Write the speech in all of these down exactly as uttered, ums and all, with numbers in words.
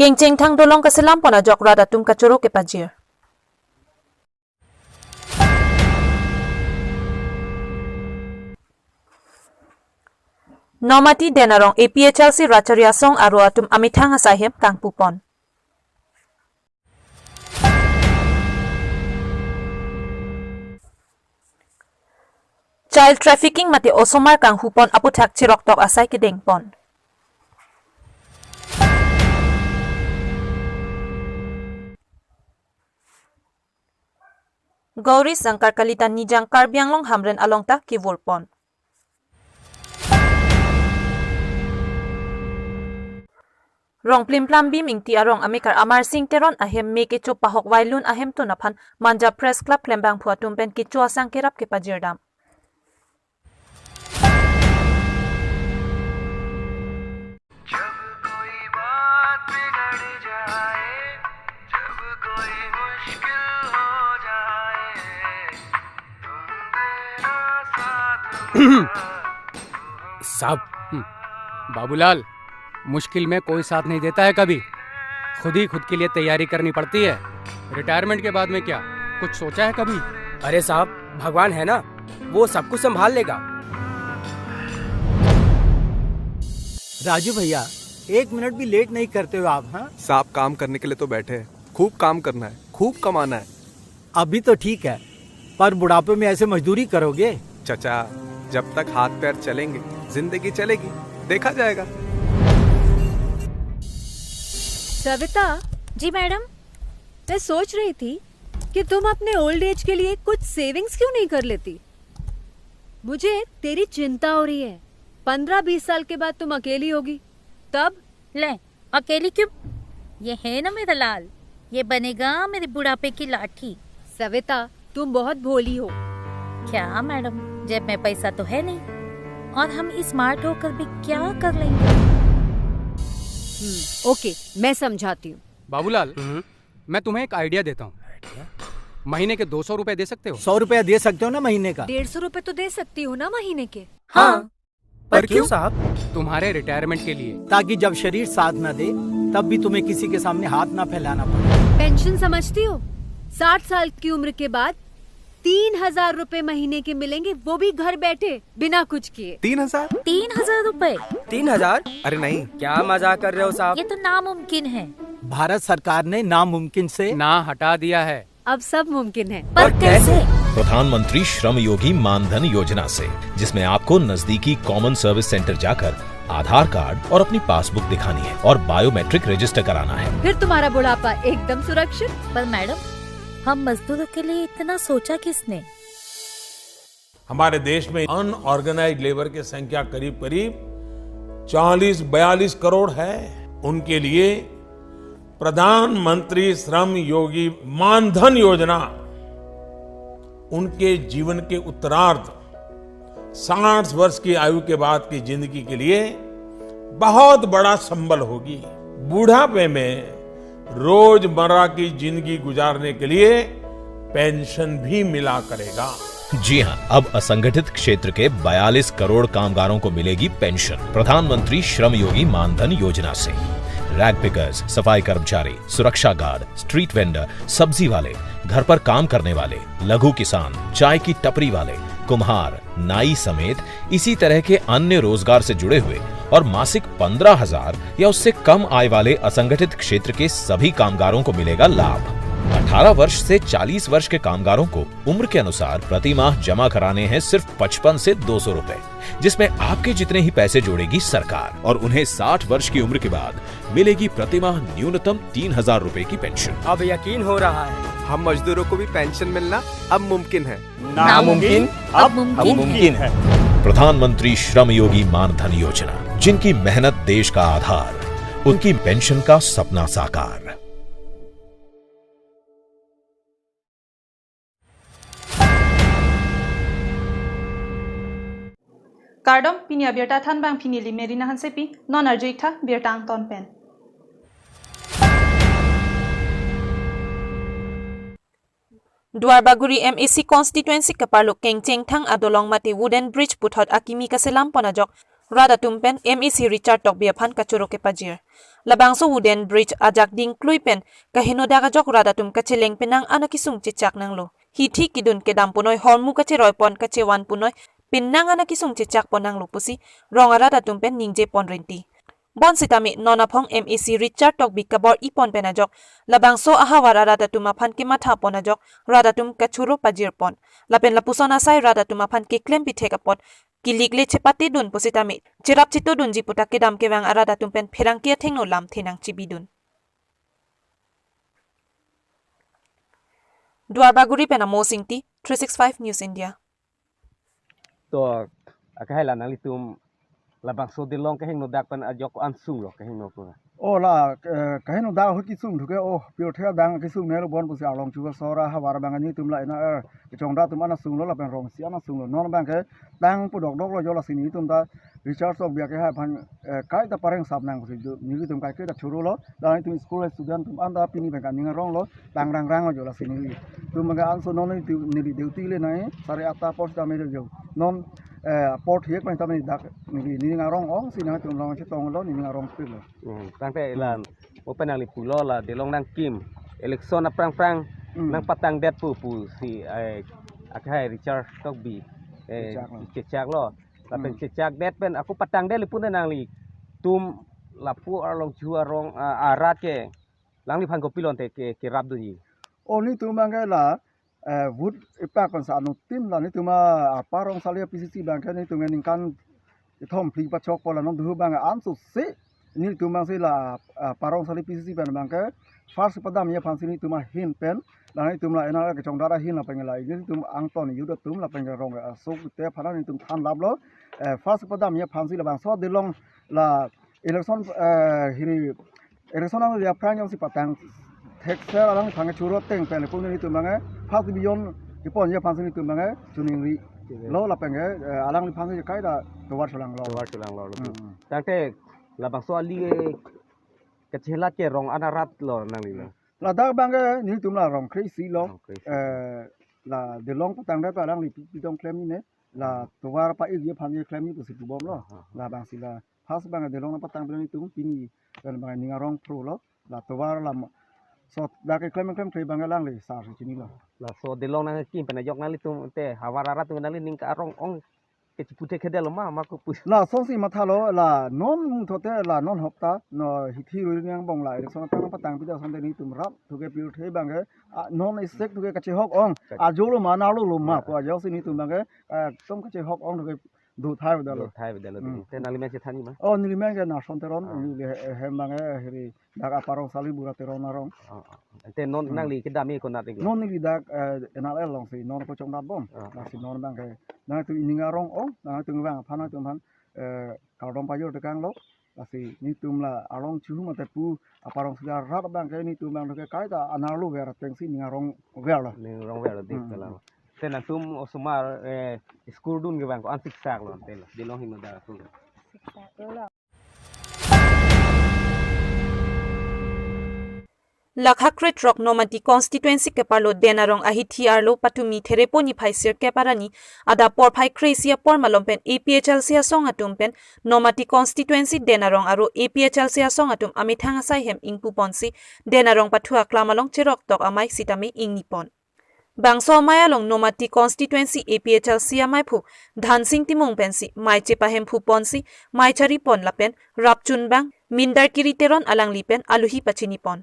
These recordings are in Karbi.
Kengchengthang dolong kaselam pon ajok rat atum kachoro kepajir. Nomati Den Arong A P H L C Rachari Asong aro atum amethang asai hem kangpu pon. Child trafficking mate osomar kanghu pon aputhak chiroktok asai kedeng pon. Gauri Shankar Kalita Nijang Karbi Anglong Hamren along ta kevur pon. Rongplimplam Bhim Ingti arong amekar Amar Singh Teron ahem me kecho pahok vailun ahemtun aphan Manja Press Club klembangphu atum pen kecho asang kerap kepajirdam. जब कोई बात बिगड़ जाए, जब कोई मुश्किल हो जाए, तुम मेरा साथ निभाओ। साहब, हम्म, बाबूलाल, मुश्किल में कोई साथ नहीं देता है कभी, खुद ही खुद के लिए तैयारी करनी पड़ती है। रिटायरमेंट के बाद में क्या, कुछ सोचा है कभी? अरे साहब, भगवान है ना, वो सब कुछ संभाल लेगा। राजू भैया, एक मिनट भी लेट नहीं करते हो आप, हाँ? साहब, काम करने के लिए तो बैठे हैं, खूब काम करना है, खूब कमाना है। अभी तो ठीक है, पर बुढ़ापे में ऐसे मजदूरी करोगे? चचा, जब तक हाथ पैर चलेंगे, जिंदगी चलेगी, देखा जाएगा। सविता। जी मैडम। मैं सोच रही थी कि तुम अपने ओल्ड एज के लिए कुछ सेविंग्स क्यों नहीं कर लेती? मुझे तेरी चिंता हो रही है। पन्द्रह बीस साल के बाद तुम अकेली होगी, तब? ले, अकेली क्यों? ये है ना मेरा लाल, ये बनेगा मेरे बुढ़ापे की लाठी। सविता, तुम बहुत भोली हो। क्या मैडम, जेब में पैसा तो है नहीं और हम स्मार्ट होकर भी क्या कर लेंगे? हम्म, ओके, मैं समझाती हूँ। बाबूलाल, हम्म। मैं तुम्हें एक आइडिया देता हूँ। आइडिया? महीने के दो सौ रुपए दे सकते हो? सौ रुपया दे सकते हो ना महीने का? डेढ़ सौ रुपए तो दे सकती हूँ ना महीने के। हाँ। पर पर क्यों? क्यों साहब? तुम्हारे रिटायरमेंट के लिए। ताकि जब शरीर साथ ना दे, तब भी तुम्हें किसी के सामने हाथ ना फैलाना पड़े। पेंशन समझती हो? साठ साल की उम्र के बाद तीन हजार रुपए महीने के मिलेंगे, वो भी घर बैठे, बिना कुछ किए। तीन हजार? तीन हजार रुपए? तीन हजार? अरे नहीं। क्या मजाक कर रहे हो साहब? ये तो नामुमकिन है। भारत सरकार ने नामुमकिन से ना हटा दिया है। अब सब मुमकिन है। पर कैसे? प्रधानमंत्री श्रम योगी मानधन योजना से, जिसमें आपको नजदीकी कॉमन सर्विस सेंटर जाकर आधार कार्ड और अपनी पासबुक दिखानी है और बायोमेट्रिक रजिस्टर कराना है। फिर तुम्हारा बुढ़ापा एकदम सुरक्षित। पर मैडम, हम मजदूरों के लिए इतना सोचा किसने? हमारे देश में अनऑर्गेनाइज्ड लेबर की संख्या करीब करीब चालीस बयालीस करोड़ है। उनके लिए प्रधानमंत्री श्रम योगी मानधन योजना उनके जीवन के उत्तरार्ध, साठ वर्ष की आयु के बाद की जिंदगी के लिए बहुत बड़ा संबल होगी। बुढ़ापे में रोजमर्रा की जिंदगी गुजारने के लिए पेंशन भी मिला करेगा। जी हाँ, अब असंगठित क्षेत्र के बयालीस करोड़ कामगारों को मिलेगी पेंशन प्रधानमंत्री श्रम योगी मानधन योजना से। रैग पिकर्स, सफाई कर्मचारी, सुरक्षा गार्ड, स्ट्रीट वेंडर, सब्जी वाले, घर पर काम करने वाले, लघु किसान, चाय की टपरी वाले, कुम्हार, नाई समेत इसी तरह के अन्य रोजगार से जुड़े हुए और मासिक पन्द्रह हजार या उससे कम आय वाले असंगठित क्षेत्र के सभी कामगारों को मिलेगा लाभ। अठारह वर्ष से चालीस वर्ष के कामगारों को उम्र के अनुसार प्रति माह जमा कराने हैं सिर्फ पचपन से दो सौ रुपए, जिसमें आपके जितने ही पैसे जोड़ेगी सरकार। और उन्हें साठ वर्ष की उम्र के बाद मिलेगी प्रति माह न्यूनतम तीन हजार रुपए की पेंशन। अब यकीन हो रहा है। हम मजदूरों को भी पेंशन मिलना अब मुमकिन है। नामुमकिन अब मुमकिन है। प्रधानमंत्री श्रम योगी मानधन योजना, जिनकी मेहनत देश का आधार, उनकी पेंशन का सपना साकार। Kardom, pini abirta thanbang pini Limerina Hansepi, non arju-ik tha birta angton pen. Duarbagori M A C constituency kaparlo Kengchengthang adolong mate wooden bridge puthot akimi kaselam pon ajok rat atum pen M A C Richard Tokbi aphan kachoro kepajir. Labangso wooden bridge ajak dingklui pen kaheno dak ajok rat atum kacheleng penang an akesung chechak nanglo. Hithi kedun kedam punoi, hormu kacheroi pon kachevan punoi, penang an akesung chechak pon nanglo pusi rong arat atum pen ningje pon rinti. Bonsitame non aphong M A C Richard Tokbi kabor-i pon pen ajok, labangso ahavar arat atum aphan kematha pon ajok rat atum kachoro pajir pon. Lapen lapuson asai rat atum aphan keklem pithek apot kelikle chepate dun pusitame cherap cheto dunji pu ta kedam kevang arat atum pen pherangke athengno lamthe nangchebidun. Duarbagori pen Amos Ingti, three six five News India. To, akahai la nanglitum labangso Dilong kehingno dak pen ajok ansung lo kehingno pu. O la, eh, kehingno dak ahut kesung thuke, o, pirthe adang kesung ne lo bon pusi arlong chuva sora havar abang nelitum la ena, eh, kechongdat atum an asung lo lapen rongsi an asung lo. Non abang ke tang pu dokdok lo jo, lasi nelitum ta Richard Tokbi akehai aphan, eh, kaita pareng sap nang pusi jo, nelitum kaike ta choro lo. La nelitum school student atum an ta pini abang ke aning arong lo, tang rangrang lo jo, lasi nelitum abang ke anso non nelitum neli duty le nai, sare atta apor sitame jo. Non, eh, apor thek pen tame dak neli, nening arong ong si nangtum long chetong lo, nening arong pir lo. Hmm, tangte la, mo pen nangli pulo la Dilong nangkim, election aphrang phrang Hmm. nangpatangdet pu pusi, eh, akehai Richard Tokbi, eh, Chechak lo. chechak lo. Lapen Hmm. chechakdet pen ako patangdet le pune nanglitum lapu arlong chu arong, ah, arat ke, nangliphan kopilon te ke, kerap dunji. O nelitum abang ke la, eh, vote ipak pen sa anuttin la nelitum a, aparong sali P C C abang ke nelitum ningkan kethom phli pachok pon la non duhu abang anso si nelitum abang si la, ah, aparong sali P C C pen abang ke first padamji aphan si nelitum ahin pen, la nelitum la ena kechongdat ahin lapen la nelitum angton youth atum lapen rong asok te aphan nelitum than lap lo, eh, first padamji aphan si labangso Dilong la election, eh, hiri election ang dia phrang jongsi patang thekser alangliphan ke choro ateng pen le pun nelitum abang ke first division keponji aphan si nelitum abang ke choningri lo lapen ke, eh, alangliphan ke kaita tovar cholang lo. Tovar cholang lo. Hmm. Tangte labangso ali, eh, kachelat ke rong an arat lo nangli lo. Ladak abang ke nelitum la rong kre-isi lo. Rong kre-isi. Eh, la Dilong patangdet pen alangli pi, pitong klemji ne. La Hmm. tovar pa-ikji aphan ke klemji pusi pubom lo. Ah, ah. Labangsi la first abang Dilong nangpatang pen nelitum pini pen abang ning arong phro lo. La tovar la ma-, so dak keklem keklem tre abang alangli sar si chinilo. Laso Dilong nangkim pen ajok nanglitum te havar arat atum nangli ning arong ong kechiputhe kede lo ma, ma kopu. Lasonsi mathalo, la non muthote la non hopta, no hithi rui nang bong la election aphrang patang pida sonte nelitum rap thuke pirthe abang ke, ah, non isek thuke kachehok ong, Ka- ajo lo ma, nalo lo ma, Ka- ko ajo si nelitum abang ke, ah, tom kachehok ong thuke do thai da lo. Do thai da lo. Hmm. Te nangli men chethanji ma? O, neli men ke Nason Teron, Ah. neli he-, hem abang ke hiri dak aparong sali Bura Teron arong. Ah, ah. Te non Hmm. nangli kedam-i konat iklo? Non neli dak, eh, N R L along si, non kechongdat bom. Ah, ah. Lasi non abang ke, nangtum ining arong ong, nangtum abang aphan, nangtum aphan, eh, kardom pajor tekang lo. Lasi nelitum la arlong chuhu mate pu, aparong sali arat abang ke nelitum abang ke kaita anerlo ver ateng si ning arong ver lo. Ning arong ver lo dik Hmm. dalam. Te nangtum osomar, eh, school dun ke abang ko-an siksak lo te lo. Dilong hingno dak tu. Siksak lo. Lakha kre-throk Nomati constituency keparlo Den Arong ahithi arlo patumi Therepo niphai sirkep arni adap porphai kre-isi apor malom pen A P H L C asong atum pen Nomati constituency Den Arong aro A P H L C asong atum amethang asai hem ingpu ponsi Den Arong pathu aklam along cherok tok amei sitame ingni pon. Bangso amei along Nomati constituency A P H L C ameiphu Dhansing Timung pensi mei chepahemphu ponsi mei chari pon lapen rap chunbang Mindarkiri Teron alangli pen aluhi pachini pon.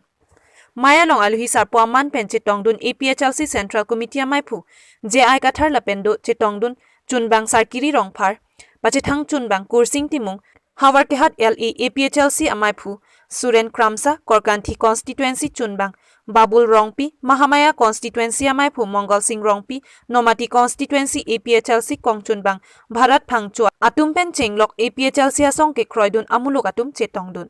Mei along aluhi sarpo aman pen chetongdun A P H L C Central Committee ameiphu J I Kathar lapen do chetongdun chunbang Sarkiri Rongphar, pachethang chunbang Kursing Timung, Havarkehat L A A P H L C ameiphu Suren Kramsa, Korkanthi constituency chunbang Babul Rongpi, Mahamaya constituency ameiphu Mongal Sing Rongpi, Nomati constituency A P H L C kongchunbang Bharat Phangcho atum pen chenglok A P H L C asong kekroidun amuluk atum chetongdun.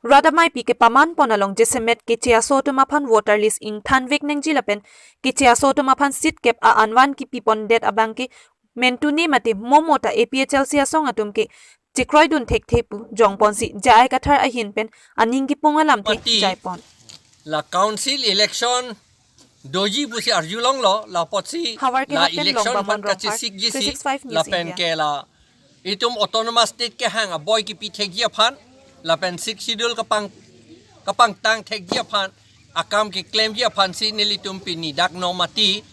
Rat ameipi kepaman pon along jasemet keche aso atum aphan voter list ingthanvek nangji lapen keche aso atum aphan seat kep a-anvan kipi pondet abang ke mentune mate momo ta A P H L C asong atum ke chekroidun thekthe pu jongponsi J I Kathar ahin pen aning kipung alamthe Party jaipon. La council election doji pusi arjulonglo, la apotsi Havarkehat la pen election Longbamon aphan Rongphar, kachesikji si, three six five News lapen India. Ke la itum autonomous state kehang aboi kipi thekji aphan, lapen Sixth Schedule kapang, kapangtang thekji aphan, akam keklemji aphansi nelitum pini dak Nomati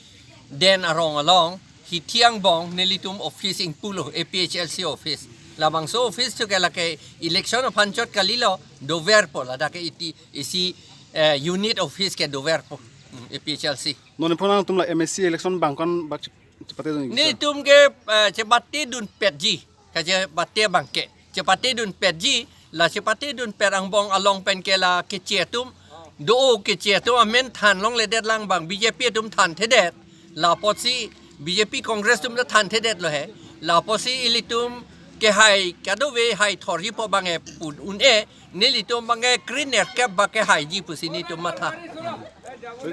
den arong along, Hithi angbong nelitum office ingpulo, A P H L C office. Labangso office tu ke lake election aphan chot kalilo, doverpo, ladak ke iti isi, eh, unit office ke doverpo, hmm, A P H L C. Non pon nangtum la M A C election bang ko-an bak chep-, chepatedun iksa? Nelitum ke, eh, chepatedun petji. Kachepate abang ke, chepatedun petji, la chepatedun pet angbong along pen ke la keche atum do, keche atum amen than longledet lang, bang B J P atum thanthedet, la apotsi B J P Congress atum ta thanthedetlo he, la apotsi ilitum kehai kadokave hai thorji pu abang e pun un-e, nelitum abang e kre-nerkep bak kehaiji pusi nelitum matha.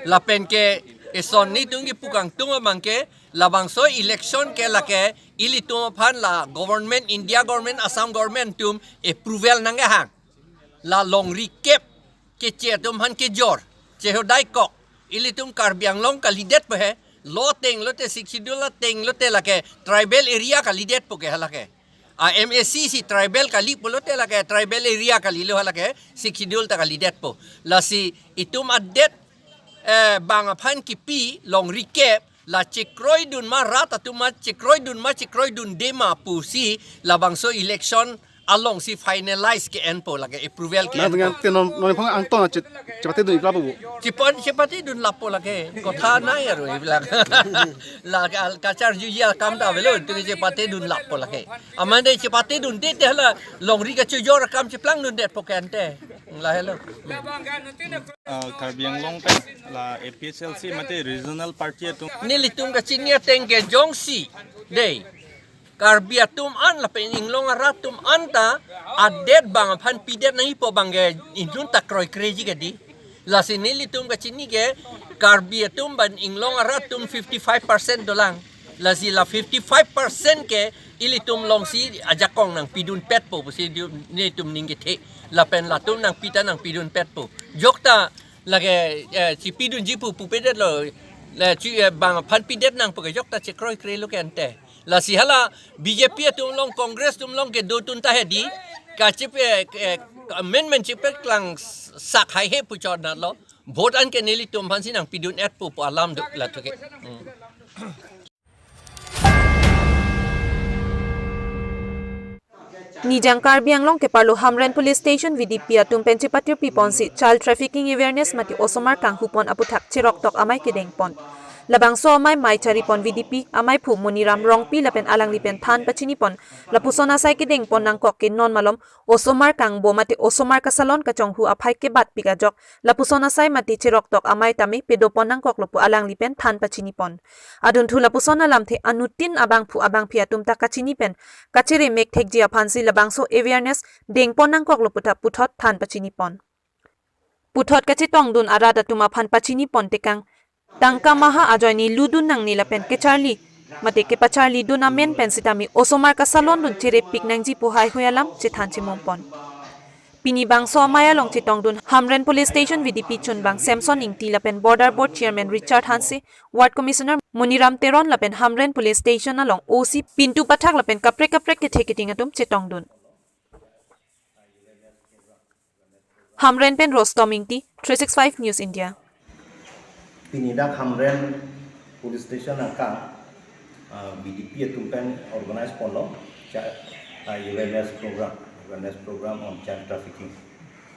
Lapen ke eson nelitum kipu kangtung abang ke, labangso election ke lake ilitum aphan la government, India government, Assam government atum approval nangkehang. La longri kep keche atum aphan kejor, chehodaikok, ilitum Karbi Anglong kalidetpo he, law ateng lote, Sixth Schedule ateng lote lake tribal area kalidetpo ke halake. A M A C si tribal kali pulote lake tribal area kalilo halake, Sixth Schedule ta kalidetpo. Lasi itum adet, eh, bang aphan kipi longri kep, la chekroidun ma rat atum ma, chekroidun ma, chekroidunde ma pusi labangso election alongsi finalize ke-enpo lake, approval Na ke-enpo. Dengan te non, non pon angton che-, chepatedun iplap bo. Chepon, chepatedun lappo lake. Kotha nai aru iplak. La ka-, kacharjuji akam ta avelo, tu chepatedun lappo lake. Amat de chepatedunde te hala longri kachojor akam cheplangdundetpo ke ante. Lahelo. Ah, Karbi Anglong pen la A P H L C mate regional party atum. Nelitum kachini ateng ke jongsi dei, Karbi atum an lapen inglong arat atum anta adet bang aphan pidet nangjipo abang ke inut ta kroikreji ke dei. Lasi nelitum kachini ke Karbi atum ban inglong arat atum fifty-five percent dolang. Lasi la fifty-five percent ke ilitum alongsi ajakong nangpidunpetpo pusi di-, nelitum ning kethe. Lapen latum nangpi ta nangpidunpetpo. Jokta lake, eh, chipidunji pu pupedetlo. La chi, eh, bang aphan pidet nangpo ke jokta chekroikrelo ke ante. Lasi hala B J P atum along, Congress atum along ke dotun ta he dei. Kachepe, eh, amendment chepeklang sak haihe pu chot natlo. Vote an ke nelitum aphansi nangpidun-etpo pu alam do latum ke. Hmm. Nijang Karbi Anglong keparlo Hamren Police Station V D P atum pen chepatirpi ponsi child trafficking awareness mate osomar kanghupon aputhak cheroktok amei kedengpon. Labangso amei mei charipon V D P ameiphu Moniram Rongpi lapen alangli pen than pachinipon. Lapuson asai kedengpon nangkok ke non malom osomar kangbo mate osomar kasalon kachonghu aphai kebatpik ajok lapuson asai mate cheroktok amei tame pedopon nangkoklo pu alangli pen than pachinipon. Adunthu lapuson alamthe anuttin abangphu abangphi atum ta kachini pen kachere mek thekji aphansi labangso awareness dengpon nangkoklo pu ta puthot than pachinipon. Puthot kachetongdun arat atum aphan pachinipon tekang, tangka maha ajoine ludun nangne lapen kecharli mate kepacharlidun amen pen sitame osomar kasalondun cherepik nangji pu haihui alam chethan chemumpon. Pini bangso amei along chetongdun Hamren Police Station V D P chunbang Samson Ingti lapen Border Board Chairman Richard Hanse, Ward Commissioner Moniram Teron lapen Hamren Police Station along O C Pintu Pathak lapen kaprek kaprek kethe kethe atum chetongdun. Hamren pen Rostom Ingti, three six five News India. Pini dak Hamren Police Station angkang, ah, V D P atum pen organize ponlo, cha-, ah, awareness program, awareness program on child trafficking.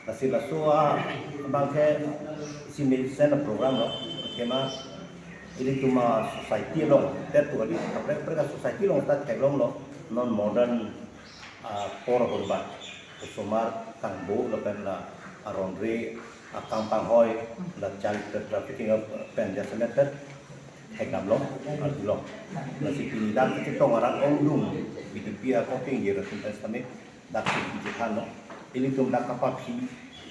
Lasi laso, ah, abang ke isi mesen program lo, kema ilitum a society along, tet tu kali, kaprek kaprek society along start theklonglo, non modern, ah, por ahormu, osomar kangbo lapen la aron re akam panghoi, la child trafficking pen jasemet pen thekdamlo, arjulong. Lasi pini dak kachetong arat ongdung, V D P akoping je rasun pen sitame dak si chethanlo. Ilitum dak kapaphi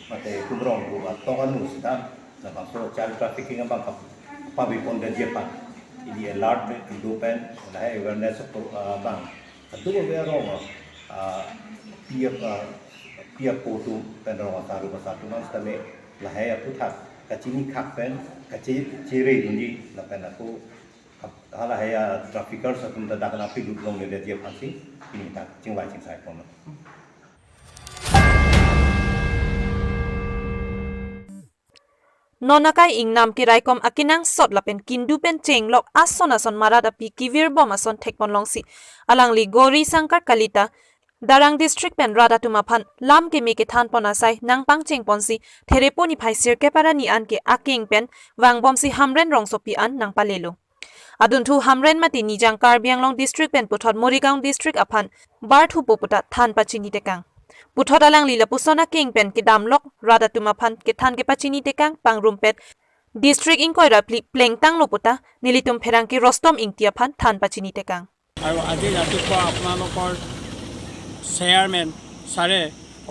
mate tum rong ru atong anu sita, labangso child trafficking abang kap-, pabi pon denji aphan ili alert be do pen, lahei awareness pro-, ah, abang kadokave arong, ah, pi ap, ah, pi apo atum pen rong asar ru asar atum sitame lahei aputhak kachini khak pen kache-, chere dunji lapen ako Hala hai a traffickers atum ta dak nangpi lut longledetji aphansi pini ta chingvai chingsai pon. Non akai ingnam keraikom akenangsot lapen kindu pen chenglok ason ason marat api kevirbom ason thekpon longsi alangli Gauri Shankar Kalita Darrang district pen rat atum aphan lam keme kethanpon asai nangpangchengponsi Therepo niphai sirkep arni anke akeng pen vangbomsi Hamren rongsopi an nangpalelo. Adunthu Hamren mate Nijang Karbi Anglong district pen puthot Morigaon district aphan barthupo puta than pachini tekang. Puthot alangli lapuson akeng pen kedamlok rat atum aphan kethan kepachini tekang pangrumpet district ingkoi ra phli plengtanglo puta nelitum pherangke Rostom Ingti aphan than pachini tekang. আৰু আজি ৰাতিপুৱা আপোনালোকৰ চেয়াৰমেন ছাৰে,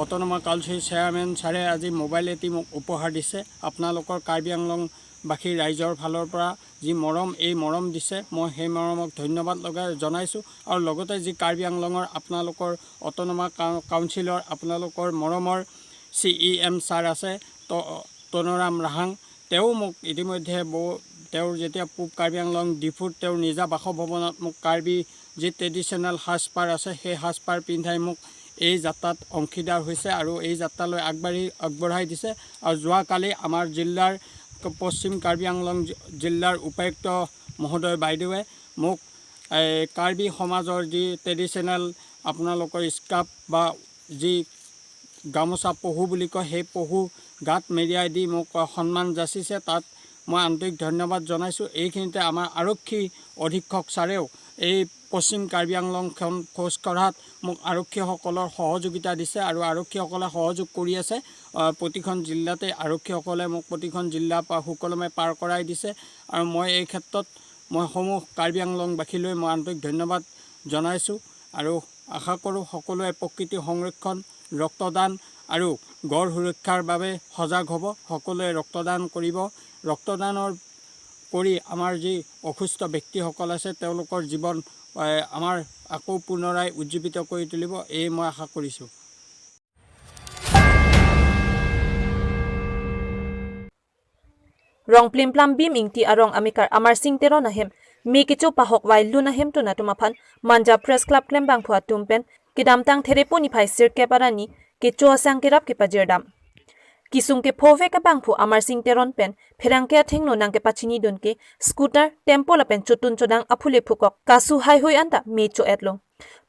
autonomous council chairman ছাৰে আজি মোবাইল এটি মোক উপহাৰ দিছে। আপোনালোকৰ কাৰ্বি আংলংবাসী ৰাইজৰ ফালৰ পৰা যি মৰম, এই মৰম দিছে, মই সেই মৰমক ধন্যবাদ লগা জনাইছোঁ। আৰু লগতে যি কাৰ্বি আংলঙৰ আপোনালোকৰ অট'নমাছ কাউ- কাউন্সিলৰ আপোনালোকৰ মৰমৰ চি ই এম ছাৰ আছে, ত- তনৰাম ৰাহাং, তেওঁ মোক ইতিমধ্যে বহু তেওঁৰ যেতিয়া পূব কাৰ্বি আংলং ডিফুত তেওঁৰ নিজা বাসভৱনত মোক কাৰ্বি যি ট্ৰেডিশ্যনেল সাজপাৰ আছে, সেই সাজপাৰ পিন্ধাই মোক এই যাত্ৰাত অংশীদাৰ হৈছে আৰু এই যাত্ৰালৈ আগবাঢ়ি আগবঢ়াই দিছে। আৰু যোৱাকালি আমাৰ জিলাৰ পশ্চিম কাৰ্বি আংলং জি- জিলাৰ উপায়ুক্ত মহোদয় বাইদেৱে মোক এই কাৰ্বি সমাজৰ যি ট্ৰেডিশ্যনেল আপোনালোকৰ স্কাৰ্ফ বা যি গামোচা পহু বুলি কয়, সেই পহু গাত মেৰিয়াই দি মোক সন্মান যাচিছে। তাত মই আন্তৰিক ধন্যবাদ জনাইছোঁ। এইখিনিতে আমাৰ আৰক্ষী অধীক্ষক ছাৰেও এই পশ্চিম কাৰ্বি আংলংখন খোজ কঢ়াত মোক আৰক্ষীসকলৰ সহযোগিতা দিছে আৰু আৰক্ষীসকলে সহযোগ কৰি আছে। আহ, প্ৰতিখন জিলাতে আৰক্ষীসকলে মোক প্ৰতিখন জিলা পা- সুকলমে পাৰ কৰাই দিছে আৰু মই এই ক্ষেত্ৰত মই সমূহ কাৰ্বি আংলংবাসীলৈ মই আন্তৰিক ধন্যবাদ জনাইছোঁ আৰু আশা কৰোঁ সকলোৱে প্ৰকৃতি সংৰক্ষণ, ৰক্তদান আৰু গড় সুৰক্ষাৰ বাবে সজাগ হ'ব। সকলোৱে ৰক্তদান কৰিব। ৰক্তদানৰ কৰি আমাৰ যি অসুস্থ ব্যক্তিসকল আছে, তেওঁলোকৰ জীৱন, এ, আমাৰ আকৌ পুনৰাই উজ্জীৱিত কৰি তুলিব, এই মই আশা কৰিছোঁ। Rong plimplam Bhim Ingti arong amekar Amar Sing Teron ahem me kecho pahok vai lun ahemtun atum aphan Manja Press Club klembangphu atum pen kedamtang Therepo niphai sirkep arni kecho asang kerap kepajirdam. Kesung kephovek abangphu Amar Sing Teron pen pherangke athengno nangkepachinidun ke scooter, tempo lapen chotun chodang aphule phukok kasu haihui anta me cho-etlo.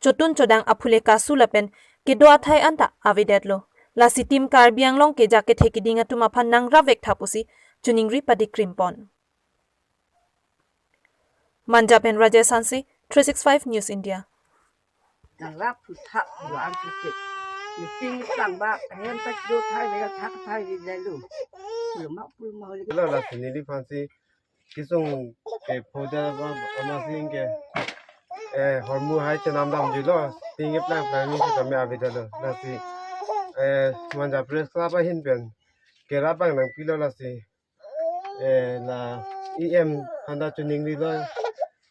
Chotun chodang aphule kasu lapen kedo athai anta avedetlo. Lasi Team Karbi Anglong keja kethe keding atum aphan nangrapvek tha pusi choningri padikrimpon. Manja pen Rajesh Hanse, three six five News India. Nang rap thu thap duan thu thik. Meeting tang ba hem ta kilo thai ve thak thai ve lai lu. Pul ma pul ma holi. Lo la sini di fancy kisung ke phoja ba ama sing ke eh hormu hai chenam dam julo. Ting ke plang plang ni kami abi dalo. Lasi eh Manja Press Club ahin pen kerap bang nangpilo lasi. Eh, la E M handa choningrilo.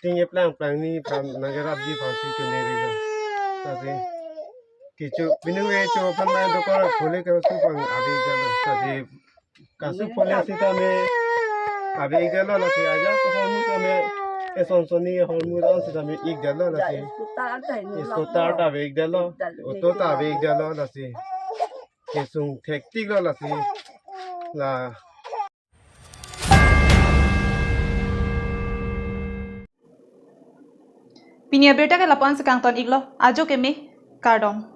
Ting ke plang plang ni phan nangkerapji phansi choningrilo. Lasi kecho pinu kecho phan mai dokor khole ke su pang abi jalo. Lasi kasu khole sitame abi jalo lasi aja ko hormu tame eson soni hormu dan sitame ik jalo lasi. Scooter ta abi jalo, auto ta abi jalo lasi. Kesung thektik lo lasi. La Pini abirta ke lapu-an si kangton iklo, ajo keme, kardom.